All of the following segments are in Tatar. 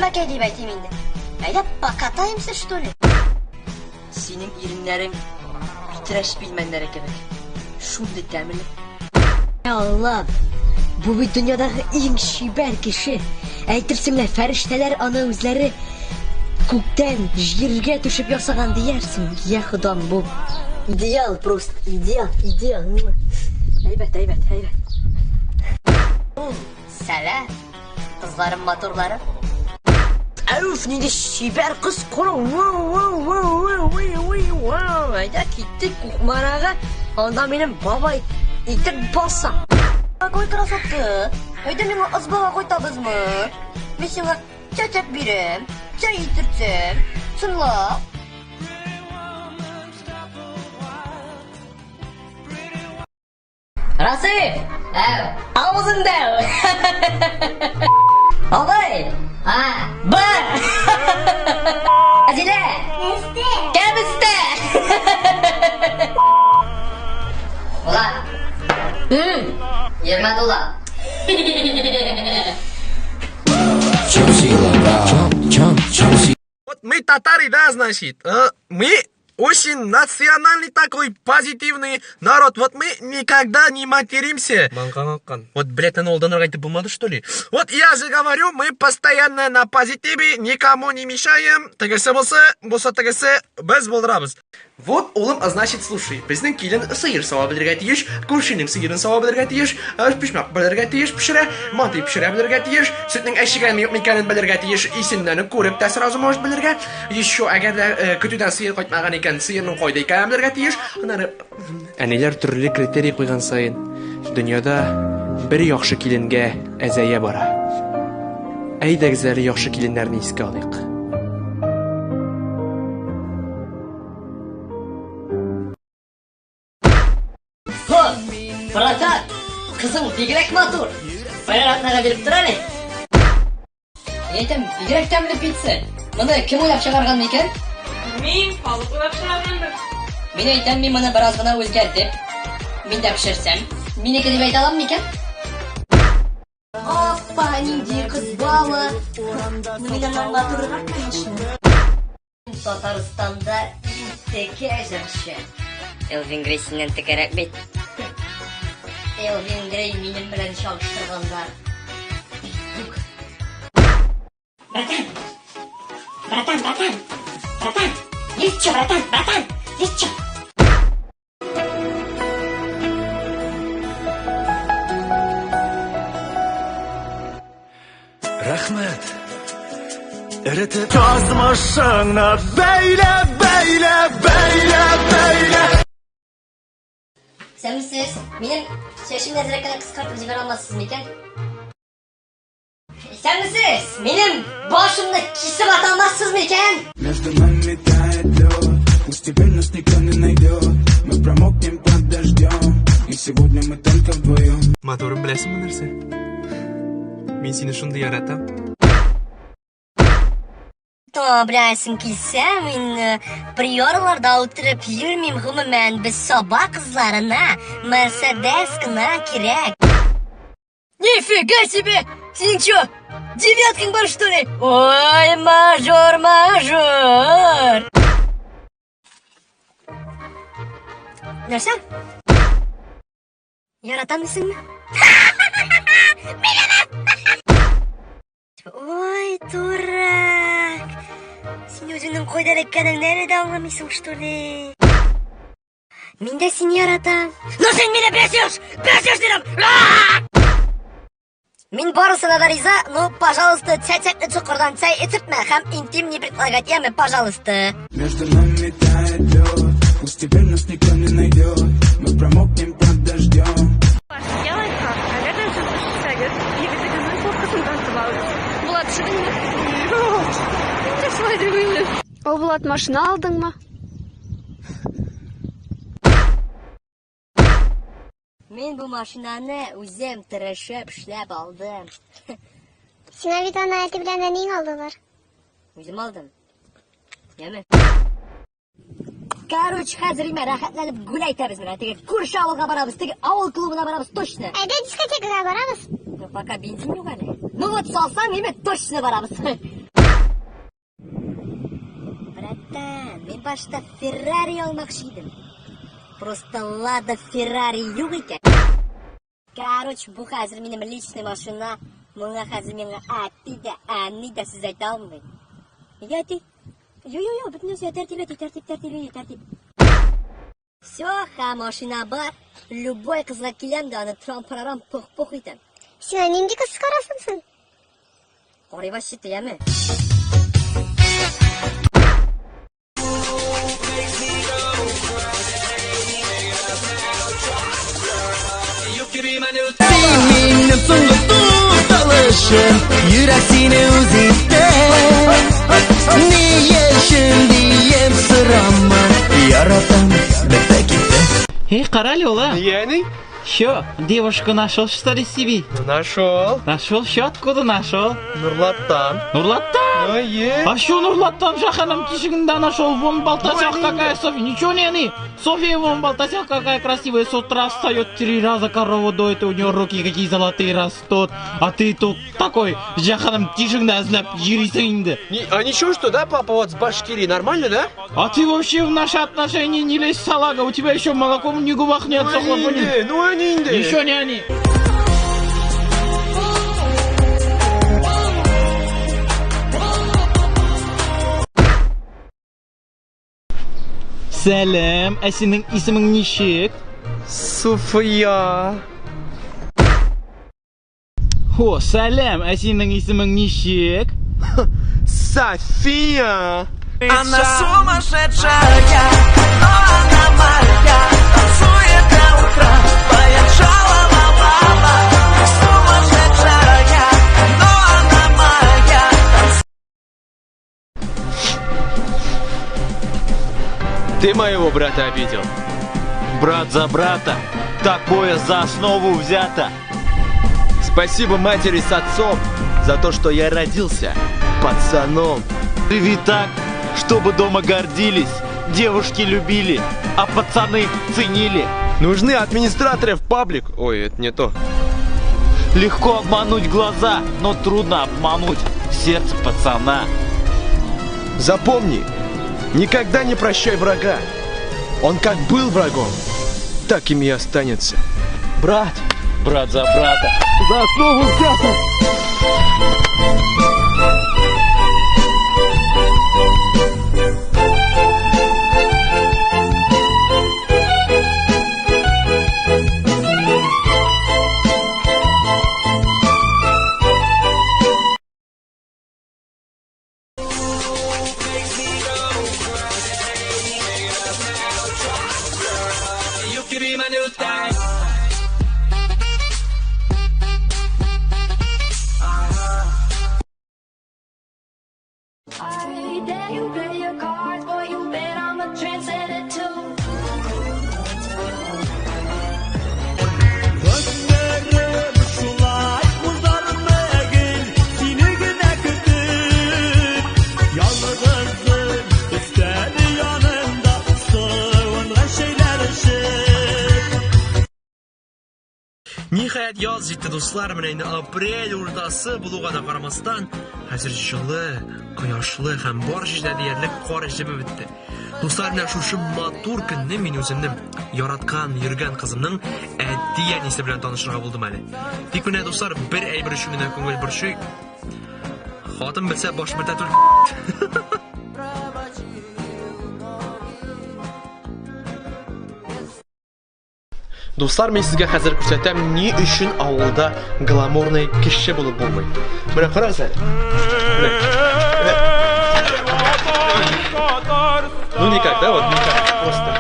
Ярмәкәй дип әйтим инде. Әйдә, покатаемся, что ли? Синең иреннәрең Питрәч пилмәннәре кебек. Шундый тәмле. Аллам, бу бит дөньядагы иң чибәр кеше. Әйтерсең лә фәрештәләр аны үзләре күктән җиргә төшеп ясаган диярсең. Я Ходам, бу идеал просто, идеал, идеал. Әйбәт, әйбәт, әйбәт. Сәлам, кызларым, матурларым. Әүф, нинди чибәр кыз, кара. Вау, вау, вау, вау, вау, вау, вау. Әйдә киттек Кукмарага. Анда минем бабай итек баса. Какой красоты. Әйдә миңа ызбага кайтабызмы? Мин сиңа чәчәк бирәм, чәй итертсәм. Чынлап. Расыйф! Әу! Авызыңда! Абый! А! Бар! Әзилә! Нәрсә? Кәбестә! Булат! 20 доллар. Вот мы татары, да, значит, мы очень национальный такой позитивный народ. Вот мы никогда не материмся. Вот, блядь, на алданырга әйтеп булмады, что ли? Вот я же говорю, мы постоянно на позитиве, никому не мешаем. Тегесе булса, булса тегесе, без булдырабыз. Вот, улым, значит, слушай, безнең килен сыер сава белергә тиеш, күршенең сыерын сава белергә тиеш, пешмәк белергә тиеш, пешерә, мантый пешерә белергә тиеш, сөтнең әчегәнме юкмы икәнен белергә тиеш, исеннән үк күреп тә сразу может белергә. Еще, әгәр дә көтүдән сыер кайтмаган икән, сыерның кайда икәнен белергә тиеш. Аннары әниләр төрле критерий куйган саен, дөньяда бер яхшы киленгә әзәя бара. Әйдәгез әле яхшы киленнәрне искә алыйк. Хо, братан, кызың бигрәк матур. Берәр атнага биреп тор әле. Әйтәм, бигрәк тәмле пицца. Моны кем уйлап чыгарган микән? Мин халык уйлап чыгаргандыр. Мин әйтәм, мин моны бераз гына үзгәртеп, мин дә пешерсәм, минеке дип әйтә алам микән? Опа, нинди кыз бала. Ну, мин аннан матуррак, конечно. Татарстанда иң текә җырчы. Элвин Грей синнән текәрәк бит. Элвин Грей минем белән чагыштырганда. Юк. Братан! Братан, братан! Братан! Есть что, братан, братан! Есть что? Рәхмәт. Эретеп язмышыңны бәйлә, бәйлә, бәйлә, бәйлә. Сәмсез, минем чәчемне әзрәк кенә кыскартып җибәрә алмассыз микән? Исәнмесез! Минем башымны кисеп ата алмассыз микән? Между нами тает лед, пусть теперь нас никто не найдет. Мы промокнем под дождем, и сегодня мы только вдвоем. Матурым, беләсеңме нәрсә? Мин сине шундый яратам. Беләсең килсә, мин приорларда утырып йөрмим гомумән, без Саба кызларына Мерседес кына кирәк. Нифига себе! Синең чё, девяткаң бар, что ли? Ой, мажор, мажор! Нәрсә? Яратам дисеңме? Ой, дурак! Син үзеңнең кайда эләккәнеңне әле дә аңламыйсың, что ли? Мин дә сине яратам. Но син мине бесишь! Бесишь, дидем! Мин барысына да риза, но, пожалуйста, чәчәкле чокырдан чәй эчертмә һәм интим не предлагать, яме, пожалуйста. Между нами тает лед, пусть теперь нас никто не найдет. Мы промокнем под дождем. Башка лайфхак. Әгәр дә сез пешерсәгез, егетегезнең кофтасын тартып алыгыз. Булат, пешердеңме? Юк. Мин дә шулай дип уйлыйм. О, Булат, машина алдыңмы? Мин бу машинаны үзем тырышып эшләп алдым. Сиңа бит аны әти белән әниең алдылар. Үзем алдым. Яме. Короче, хәзер имә рәхәтләнеп гуляйтәбез менә. Теге күрше авылга барабыз, теге авыл клубына барабыз точно. Әйдә дискотекага барабыз. Ну, пока бензин юк әле. Ну вот салсаң, имә точно барабыз. башта Феррари алмакчы идем. Просто Лада Феррари юк икән. Короче, бу хәзер минем личный машина. Моңа хәзер миңа әти дә, әни дә сүз әйтә алмый. Нигә әти? Йо-йо-йо, бөтен нәрсә тәртип әти, тәртип, тәртип, тәртип. Все, ха, машина бар. Любой кызга киләм дә аны трам-парарам пух-пух итәм. Син нинди кыз карасың соң? Карый вообще тияме? Син минем соңгы тукталышым, йөрәк сине үз итте. Ни өчен диеп сорама, яратам, бетте китте. Эй, карале, ула. Яни? Чё, девушку нашел, что ли, себе? Ну, нашел. Нашел? Чё, откуда нашел? Нурлаттан. Нурлаттан? Ну, е. А что Нурлаттан жаһаннәм тишегендә нашел? Вон Балтасях какая Софья. Ничего не они. Софья вон Балтасях какая красивая. С утра встает 3 раза корову доит, и у нее руки какие золотые растут. А ты тут такой жаһаннәм тишегендә эзләп йөрисең инде. Не, а ничего, что, да, папа, вот с Башкирии нормально, да? А ты вообще в наши отношения не лезь, салага. У тебя еще молоком не губах не отсохло. Ну, понял? ну, они инде. Еще не они. Сәлам, ә синең исемең ничек? Суфия. О, сәлам, ә синең исемең ничек? София. Она сумасшедшая, но она моя, танцует до утра, моя шалала-лала. Сумасшедшая, но она моя. Ты моего брата обидел. Брат за брата, такое за основу взято. Спасибо матери с отцом за то, что я родился пацаном. Живи так, чтобы дома гордились, девушки любили, а пацаны ценили. Нужны администраторы в паблик. Ой, это не то. Легко обмануть глаза, но трудно обмануть сердце пацана. Запомни, никогда не прощай врага. Он как был врагом, так им и останется. Брат, брат за брата, за основу взято. Ниһаять, яз җитте, дуслар. Менә инде апрель уртасы булуга да карамастан, хәзер җылы, кояшлы һәм бар җирдә диярлек кар җебеп бетте. Дуслар, менә шушы матур көнне мин үземнең яраткан, йөргән кызымның әти-әнисе белән танышырга булдым әле. Тик менә, дуслар, бер әйбер өчен генә күңел борчый. Хатын белсә, баш бетә түгел. Дуслар, мин сезгә хәзер күрсәтәм, ни өчен авылда гламурный кеше булып булмый. Менә карагыз әле. Менә. Ну никак, да, вот никак. Просто.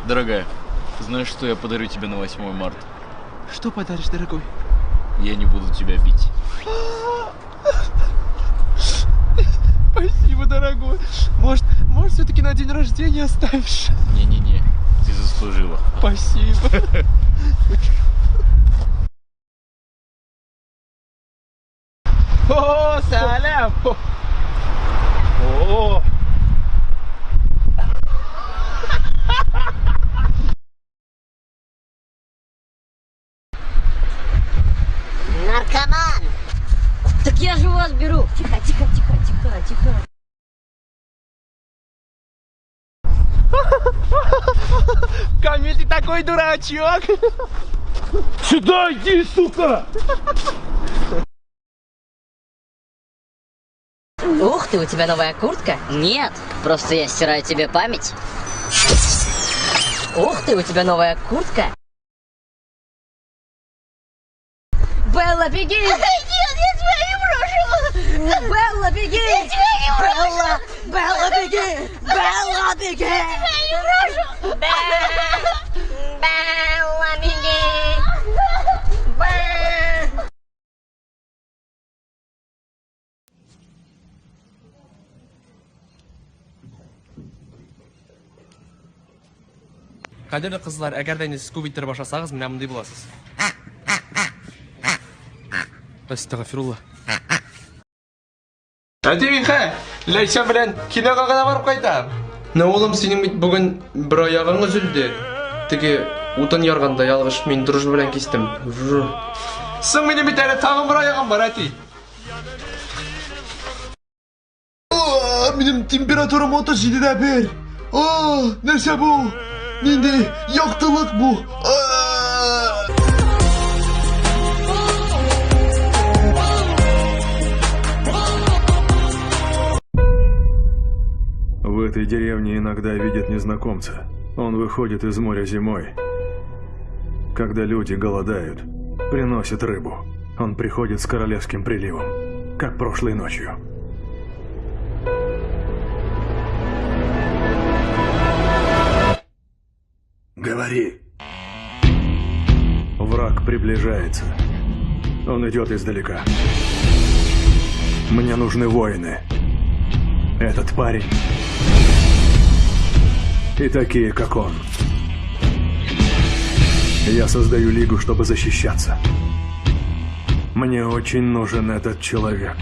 Дорогая, знаешь, что я подарю тебе на 8 марта? Что подаришь, дорогой? Я не буду тебя бить. Спасибо, дорогой. Может, все-таки на день рождения оставишь? Не-не-не, ты заслужила. Спасибо. О, сәлам! О! Камил, ты такой дурачок. Сюда иди, сука! Ух ты, у тебя новая куртка? Нет, просто я стираю тебе память. Ух ты, у тебя новая куртка. Белла, беги! Нет, я тебя не брошу! Белла, беги! Я тебя не брошу! Белла, Белла, беги! Белла, беги! Я тебя не брошу! Белла, беги! Белла! Кадерле кызлар, әгәр дә инде сез күп иттереп ашасагыз, менә мондый буласыз. Әстәгъфирулла. Әти мин хә, Ләйсән белән кинога гына барып кайтам. Менә улым, синең бит бүген бер аягың өзелде. Теге утын ярганда ялгыш мин дружба белән кистем. Соң минем бит әле тагын бер аягым бар, әти. Минем температурам 37 дә бер. Нәрсә бу? Нинди яктылык бу? В этой деревне иногда видят незнакомца. Он выходит из моря зимой. Когда люди голодают, приносит рыбу. Он приходит с королевским приливом, как прошлой ночью. Говори. Враг приближается. Он идет издалека. Мне нужны воины. Этот парень и такие, как он. Я создаю лигу, чтобы защищаться. Мне очень нужен этот человек.